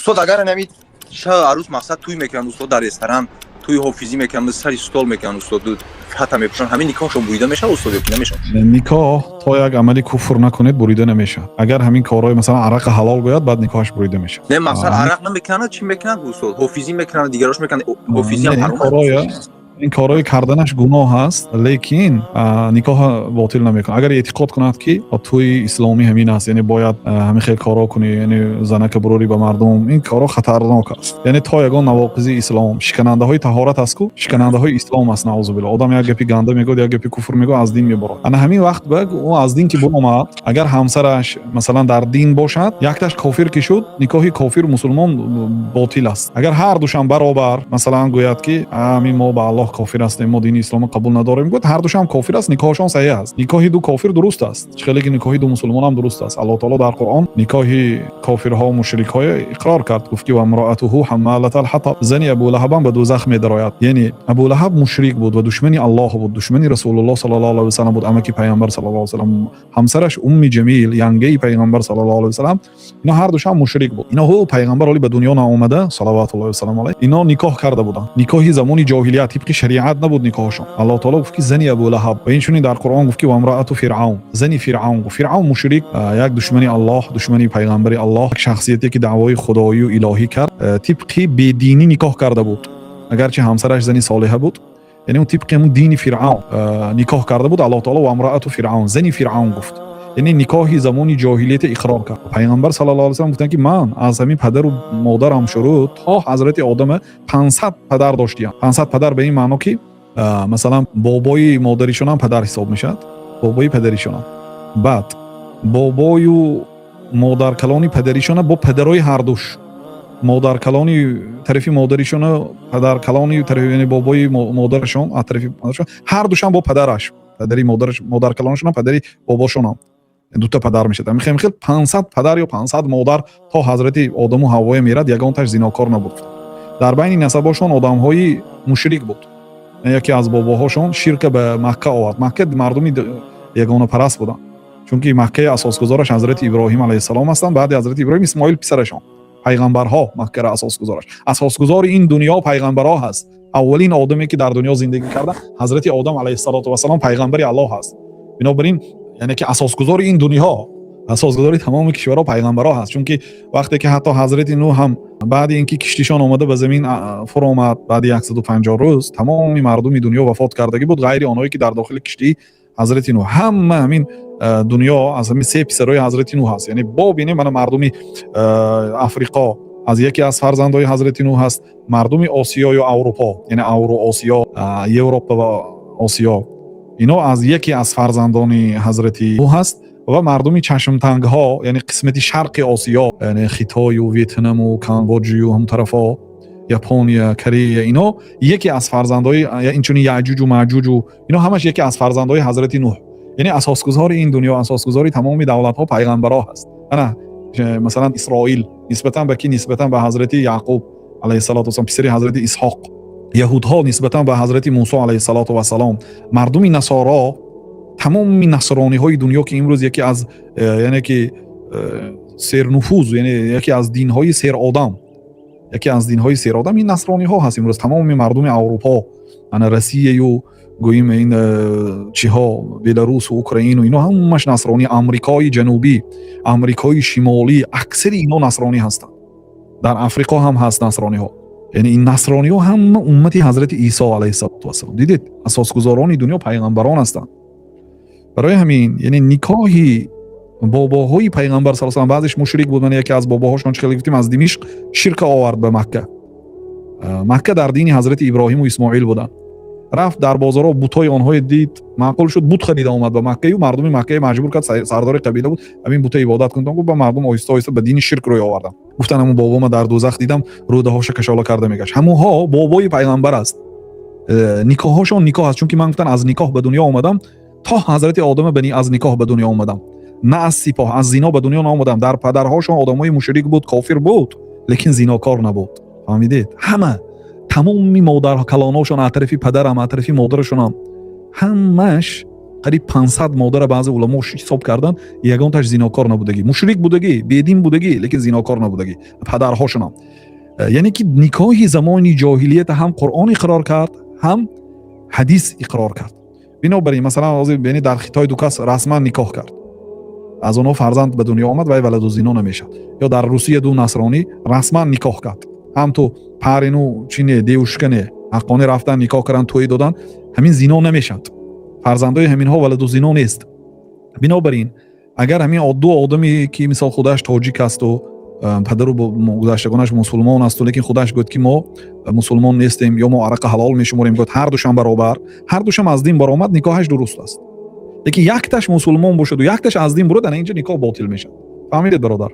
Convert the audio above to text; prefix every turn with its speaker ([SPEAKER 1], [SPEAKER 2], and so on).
[SPEAKER 1] Устод, агар ҳамин шаҳ арӯс, мақсад, тӯй мекунанд, устод, дар ресторан тӯи ҳофизӣ мекунанд, сари стол мекунанд, устод, фата мепӯшанд, ҳамин никоҳшон бурида мешавад, устод, ё ки намешавад?
[SPEAKER 2] Никоҳ то як амали куфр накунед, бурида намешавад. Агар ҳамин корҳои, масалан, арақа ҳалол гӯяд, баъд никоҳаш бурида мешавад.
[SPEAKER 1] Не, мақсад, арақ намекунанд, чӣ мекунанд, устод? Ҳофизӣ мекунанд, дигарош мекунанд, ҳофизӣ ҳам ҳаром.
[SPEAKER 2] Ин корҳои карданаш гуноҳ аст, лекин никоҳа ботил намекунад. Агар эътиқод кунад, ки тӯи исломӣ ҳамин аст, яъне бояд ҳамин хел корҳо кунӣ, яъне занака бурорӣ ба мардум, ин корҳо хатарнок аст. Яъне то ягон навоқизи ислом, шиканандаҳои таҳорат аст ку, шиканандаҳои ислом аст, наъузубилла. Одам як гапи ганда мегӯяд, як гапи куфр мегӯяд, аз дин меборад. Ана ҳамин вақт ба ӯ аз дин ки буромад, агар ҳамсараш, масалан, дар дин бошад, якташ кофир ки шуд, никоҳи кофир мусулмон ботил аст. Агар ҳардушам баробар, масалан, гӯяд, ки ҳамин мо ба Аллоҳ кофир ҳастем, мо дини исломро қабул надорем, гуфт, ҳардушам кофир аст, никоҳашон саҳеҳ аст. Никоҳи ду кофир дуруст аст, чӣ хеле ки никоҳи ду мусулмон ҳам дуруст аст. Аллоҳ таоло дар Қуръон никоҳи кофирҳо, мушрикҳоя иқрор кард, гуфт ки وامرأته حمالة الحطب, зани Абулаҳабам ба дӯзах медарояд. Яъне Абулаҳаб мушрик буд ва душмани Аллоҳ буд, душмани Расулуллоҳ саллаллоҳу алайҳи васалам буд, амаки Пайғамбар саллаллоҳу алайҳи васалам. Ҳамсараш Умми Ҷамил, янгаи Пайғамбар саллаллоҳу алайҳи васалам, ино ҳардушам мушрик буд. Ино ҳу Пайғамбар оли ба дунё наомада, салаватуллоҳи васалам алайҳ, ино никоҳ карда буданд. Никоҳи замони ҷоҳилият, тибқи шариат набуд никоҳашон. Аллоҳ таоло гуфт, ки зани Абулаҳаб ва инчунин дар Қуръон гуфт, ки وامرأة فرعون, зани Фиръавн гуфт. Фиръавн мушрик, як душмани Аллоҳ, душмани Пайғамбари Аллоҳ, як шахсияте ки даъвои худоию илоҳӣ кард, тибқи бединӣ никоҳ карда буд, агарчи ҳамсараш зани солиҳа буд. Яъне ӯ тибқи ҳамун дини Фиръавн никоҳ карда буд. Аллоҳ таоло وامرأة فرعون, зани Фиръавн гуфт, яъне никоҳи замони ҷоҳилияте иқрор кард. Пайғамбар саллаллоҳу алайҳи васаллам гуфтанд, ки ман аз ҳамин падару модарам шурӯъ то ҳазрати Одама 500 падар доштиям. 500 падар ба ин маъно, ки масалан, бобои модаришонам падар ҳисоб мешавад, бобои падаришонам, баъд бобою модаркалони падаришона бо падарои ҳардуш, модаркалони тарафи модаришона, падаркалони тарафи, яъне бобои модарашон аз тарафи модарашон, ҳардушам бо падараш, падари модараш, модаркалонашонам, падари бобошонам, дута падар мешавад. Ҳамин хел 500 падар ё 500 модар то ҳазрати Одаму Ҳаввоя мерад, ягонташ зинокор набуд. Дар байни насабошон одамҳои мушрик буд. Яке аз бобоҳошон ширка ба Макка овард. Макка мардуми ягонапараст буданд, чунки Маккаи асосгузораш ҳазрати Иброҳим алайҳиссалом ҳастанд. Баъди ҳазрати Иброҳим Исмоил писарашон, пайғамбарҳо Маккаро асосгузораш. Асосгузори ин дунё пайғамбарҳо ҳаст. Аввалин одаме, ки дар дунё зиндагӣ карда, ҳазрати Одам алайҳиссалоту вассалом, пайғамбари Аллоҳ ҳаст. Бинобар ин, яъне ки асосгузори ин дунё, асосгузори тамоми кишварҳо пайғамбарҳо ҳаст. Чунки вақте ки ҳатто ҳазрати Нӯҳ ҳам баъди ин ки киштишон омада ба замин фуромад, баъди 150 рӯз тамоми мардуми дунё вафот кардагӣ буд, ғайри онҳое ки дар дохили киштии ҳазрати Нӯҳ. Ҳама ҳамин дунё аз ҳамин се писарои ҳазрати Нӯҳ ҳаст. Яъне бобинем, мана мардуми Африқо аз яке аз фарзандои ҳазрати Нӯҳ ҳаст, мардуми Осиё ё Аврупо, яъне Авроосиё, Европа ва Осиё, ино аз яке аз фарзандони ҳазрати Нӯҳ ҳаст ва мардуми чашмтангҳо, яъне қисмати шарқи Осиё, яъне Хитою Ветнаму Камбоҷию ҳам тарафҳо, Япония, Корея, ино яке аз фарзандои, инчунин Яъҷуҷу Маъҷуҷу, ино ҳамаш яке аз фарзандои ҳазрати Нӯҳ. Яъне асосгузори ин дунё, асосгузори тамоми давлатҳо пайғамбарҳо ҳаст. Ана масалан, Исроил нисбатан ба ки? Нисбатан ба ҳазрати Яъқуб алайҳиссалоту вассалом, писари ҳазрати Исҳоқ. Яҳудҳо нисбатан ба ҳазрати Мусо алайҳиссалоту вассалом. Мардуми насоро, тамоми насрониҳои дунё, ки имрӯз яке аз яъне ки сернуфуз, яъне яке аз динҳои серодам, яке аз динҳои серодам ин насрониҳо ҳаст. Имрӯз тамоми мардуми Аврупо, ана Россияю, гӯем, ин чиҳо, Беларусу Украину, ино ҳамаш насронӣ. Амрикои Ҷанубӣ, Амрикои Шимолӣ, аксари ино насронӣ ҳастанд. Дар Африқо ҳам ҳаст насрониҳо. Яъне ин насрониҳо ҳама уммати ҳазрати Исо алайҳиссалоту вассалом. Дидед, асосгузорони дунё пайғамбарон ҳастанд. Барои ҳамин, яъне никоҳи бобоҳои Пайғамбар са салам, баъзеш мушрик буд. Ман яке аз бобоҳошон, чӣ хеле гуфтем, аз Димишқ ширка овард ба Макка. Макка дар дини ҳазрати Иброҳиму Исмоил буданд. Рафт, дар бозорҳо бутҳои онҳое дид, маъқул шуд, бут харида омад ба Маккаю мардуми Маккае маҷбур кард, сардори қабила буд, ҳамин бута ибодат кунед гуфт. Ба мардум оҳиста оҳиста ба дини ширк рӯй оварданд. Гуфтан, ҳамун бобома дар дӯзах дидам, рӯдаҳоша кашола карда мегашт. Ҳамунҳо бобои Пайғамбар аст. Никоҳҳошон никоҳ аст, чунки ман гуфтан, аз никоҳ ба дунё омадам, то ҳазрати Одама бани аз никоҳ ба дунё омадам, на аз сипоҳ, аз зино ба дунё наомадам. Дар падарҳошон одамои мушрик буд, кофир буд, лекин зинокор набуд. Фаҳмидед? Ҳама тамоми модаркалоношон аз тарафи падарам, аз тарафи модарашонам, ҳамаш Қариб 500 модара баъзе уламо ҳисоб карданд, ягонташ зинокор набудагӣ, мушрик будагӣ, бедин будагӣ, лекин зинокор набудагӣ падарҳошонам. Яъне ки никоҳи замони ҷоҳилията ҳам Қуръон иқрор кард, ҳам ҳадис иқрор кард. Бинобар ин, масалан, ҳозир бинед, дар Хитой ду кас расман никоҳ кард, аз онҳо фарзанд ба дунё омад, вай валаду зино намешавад. Ё дар Русия ду насронӣ расман никоҳ кард, ҳам ту парень у чи не, девушка не, ҳаққонӣ рафтан, никоҳ кардан, тӯй додан, ҳамин зино намешавад, фарзандои ҳаминҳо валаду зино нест. Бинобар ин, агар ҳамин ду одаме, ки мисол худаш тоҷик асту падару гузаштагонаш мусулмон асту, лекин худаш гӯяд, ки мо мусулмон нестем ё мо арақа ҳалол мешуморем, гӯяд, ҳардушам баробар, ҳардушам аз дин баромад, никоҳаш дуруст аст. Лекин якташ мусулмон бошаду якташ аз дин бурад, ана инҷа никоҳ ботил мешавад. Фаҳмидед, бародар?